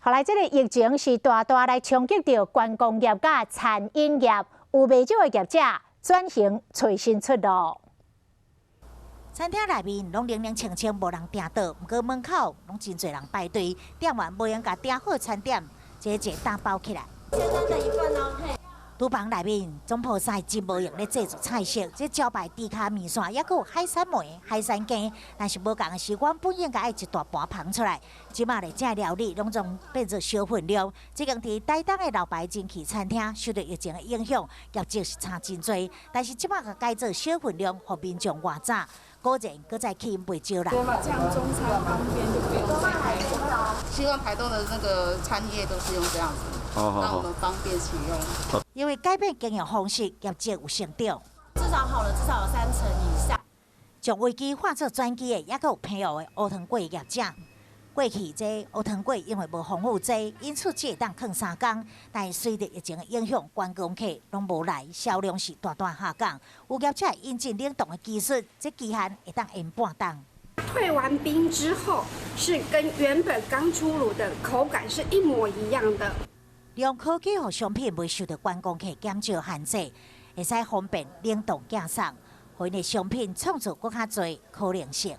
後來這个疫情是大大來衝擊著觀光業佮餐飲業，有袂少的業者轉型揣新出路。餐廳內面攏冷冷清清，無人訂桌，毋過門口攏真濟人排隊，店員無閒共訂好餐點，齊齊打包起來。簡單的一份哦。廚房內面總鋪師真無閒咧製作菜色，這招牌豬跤麵線，猶閣有海產糜、海產羹，但是無仝的是，原本應該愛一大盤捧出來，這馬咧這料理攏總變做小份量。這間佇台東的老牌人氣餐廳受著疫情的影響，業績是差真濟，但是這馬共改做小份量，予民眾活早，果然閣再吸引袂少人。這樣中餐方便就不用再開。希望台東的那個餐業都是用這樣子，讓我們方便使用。因為改變經營方式，業績有成長。至少好了，至少有3成以上。將危機化做轉機的，猶閣有平湖的烏湯粿業者。過去這烏湯粿因為無防腐劑，因此只會當囥3工。但是隨著疫情的影響，觀光客攏無來，銷量是大大下降。有業者引進冷凍的技術，這期限會當延半冬。退完冰之後，是跟原本剛出爐的口感是一模一樣的。利用科技予商品袂受著觀光客減少限制，會使方便冷凍寄送，予𪜶的商品創造閣較濟可能性。